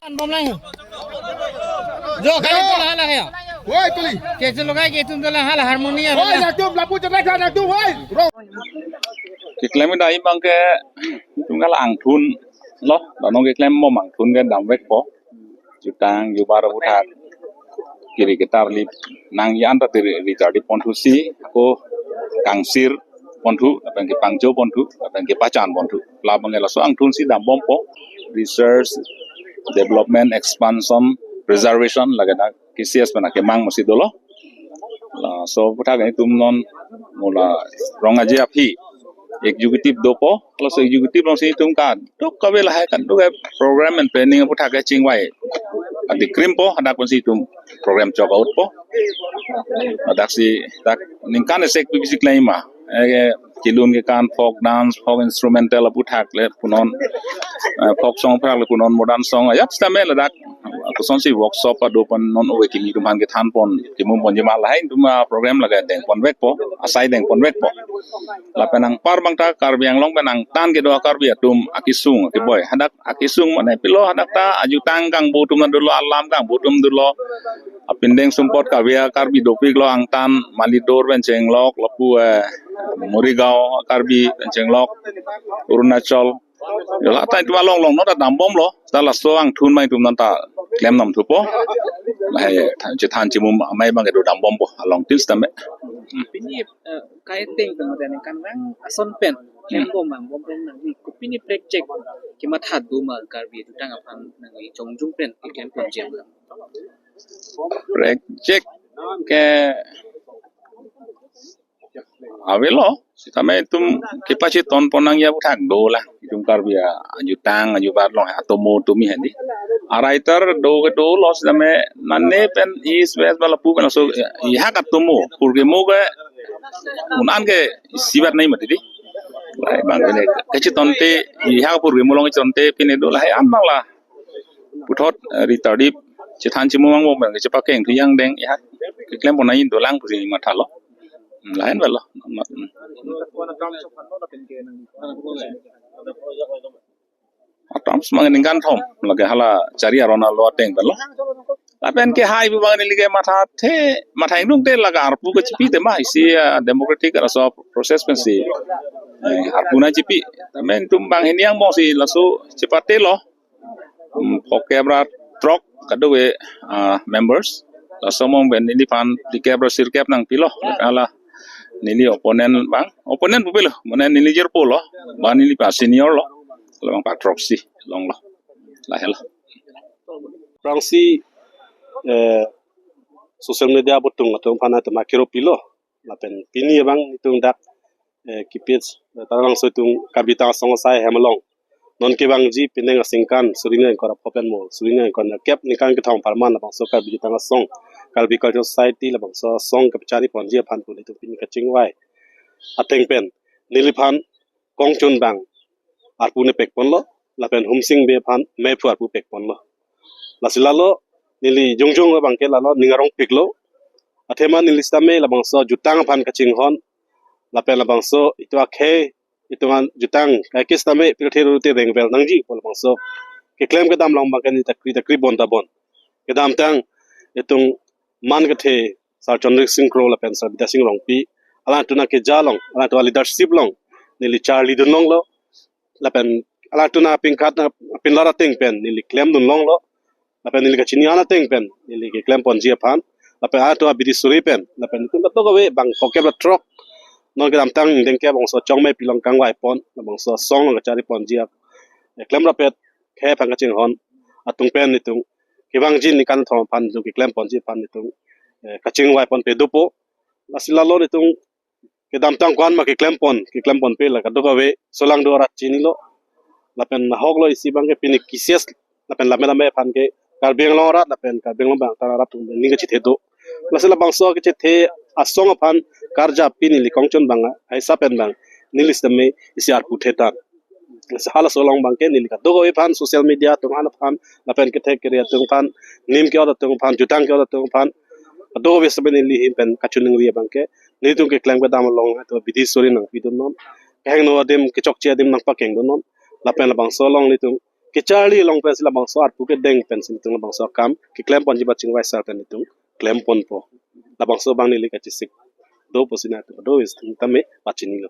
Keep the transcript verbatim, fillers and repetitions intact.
An bom lang. Jo kali to hala ya. Woi, tuli. Ke chelo kai ke tum to hala harmoni ya. Woi, na tum lapu chana ka na tum, woi. Ro. Keklem dai abang ke tum kala angthun lo, danong keklem mo angthun ke damvekpo. Jutang jubar aputhak kiri ketar lip nang yan ta tiri ri chardi ponthu si ako kangsir ponthu, lapen kepangcho ponthu, lapen kepachan ponthu. Labang laso angthun si dambompo, research, development, expansion, preservation, lake dak K C S pen akemang masi dolo. Laso aputhak itum non mo la rong aje aphi executive dopo, laso executive along si itum kadokave lahai kadokave program and planning aputhak kachingvai. Adi krimpo, hadak pon si itum program chok out po. Hadak si dak ningkan esek pi bisi klem ma. Eh, kelun kekan, folk dance, folk instrumental aputhak le punon, eh, folk song aputhak le punon, modern song. Ajat sitame ladak kosonsi workshop ado pon non ove kimi atum aphan kethan pon, kimum ponji ma lahai atum a program lake dengponvekpo, asai dengponvekpo. Lapen anpar abang ta Karbi Anglong pen angtan kedo Karbi atum akesung keboi. Hadak akesung mane pilo, hadak ta ajutang kangbo atum dolo, alam kangbo atum dolo. Apindeng sumpot kave Karbi dopiklo angtan, Malidor pen chenglok, lapu, eh, Morigaon Karbi pen chenglok, Arunachal. Yo, la ta itum along long non ta dambomlo. Ta laso angthun abang itum non ta klem nam thupo. Lahai than chethan chimum amei abang kedo dambompo along tin sitame. Pini, eh, kai ting pen mate ningkan vang ason pen klem bom mang bom pen nangli kopine project kematha do ma Karbi jutang aphan nangli jongjung pen keklem ponji ma? Project ke avelo, sitame itum kepacheton pon nangji aputhak dolang. Itum Karbi ajutang ajubar along atomo tumi handi. A writer do kedo lo sitame nane pen East West ba lapu pen so ihak atomo purkimo ke un-an ke isibat nai mati di. Lahai abang pine kachetonte, ihak purkimo along chetonte pine do lahai an abang la. Puthot, eh, ri chardi chethan chimum mang bom abang kechepakeng thu yang deng ihak keklem pon nangji dolang pusi mathalo. Hmm, lain avelo. Hmm. Atam semang ningkan thom lake hala chari aron alo ateng avelo. Lapen ke hai pu abang neli ke mathathe, matha ingdung te lake arpu kechepi te ma isi, ah, democratic laso process pensi. Eh, arpu nangchepi. Tame itum banghini angbong si laso chepatelo. Hmm, phokep ra throk kadokave, ah, members. Laso angbong pen neliphan phlikep ra sirkep nangpilo. Hala neli opponent abang, opponent pupilo, mane neli jirpo lo, abang neli pa senior lo. Labang pa throksi longlo. Lahelo. Aphrangsi, eh, social media aputhak atum aphan atum akero pilo. Lapen pini abang itum dak, eh, kipit, eh, Taralangso itum Karbi Jutang Asong asai hem along non kevangji pining aningkan suri ingkoi ra pho pen mo suri ingkoi ra kep ningkan kethom apharman labangso Karbi Jutang Asong, Karbi Cultural Society labangso asong kepachari ponji aphan pu itum pini kachingvai ateng pen neliphan Kongchun abang arpu nepek ponlo, lapen Humsing Bey aphan mephu arpu pek ponlo. Lasi lalo neli jongjung abang ke lalo ning arongpiklo. Athema neli sitame labangso jutang aphan kachinghon, lapen labangso itum akhei, itum an jutang kaikis tame pirthe rute rengvel nangji pu labangso keklem kedam along abang ke neli ta kri ta kri bon ta bon. Kedamtang itum man kethe Sir Chandra Singh Kro lapen Sir Bidya Singh Rongpi, alangtum akeja along, alangtum aleadership along neli charlidun longlo. Lapen alangtum apingkat, apinlar ateng pen neli klemdun longlo. Lapen neli kachini an ateng pen neli keklem ponji aphan, lapen alangtum abidi suri pen, lapen itum kadokave bang phokep ra throk non kedamtang ingdeng ke bangso chongmei pilong kangvai pon, bangso asong along kachari ponji a, eh, klem rapet khei aphan kachinghon atum pen itum kevangji ningkan thom aphan itum keklem ponji aphan itum, eh, kachingvai ponpe dopo. Lasi lalo itum kedamtang ko-an ma keklem pon, keklem ponpe la kadokave solangdo arat chinilo. Lapen ahok lo isi abang ke pini K C S lapen lame lame aphan ke Karbi Anglong arat lapen Karbi Anglong abang ta arat atum ning kachethe do. Lasi labangso kachethe asong aphan karjapi neli Kongchun abang aisa pen abang neli sitame isi arpu the tan. Lasi halaso along abang ke neli kadokave aphan social media atum an aphan lapen kethek kere atum aphan, nim ke-ot atum aphan, jutang ke-ot atum aphan, kadokave sitame neli ahin pen kachiningri abang ke nelitum keklem kedam along atum abidi suri nangpidun non. Kehingno adim kechokche adim nangpakengdun non. Lapen labangso along nelitum kecharli along pensi labangso arpu kedeng pensi nelitum labangso akam keklem ponji ba chingvai sar pen nelitum klem ponpo. Labangso abang neli kachesik do pusi nelitum do is tame pachinilo.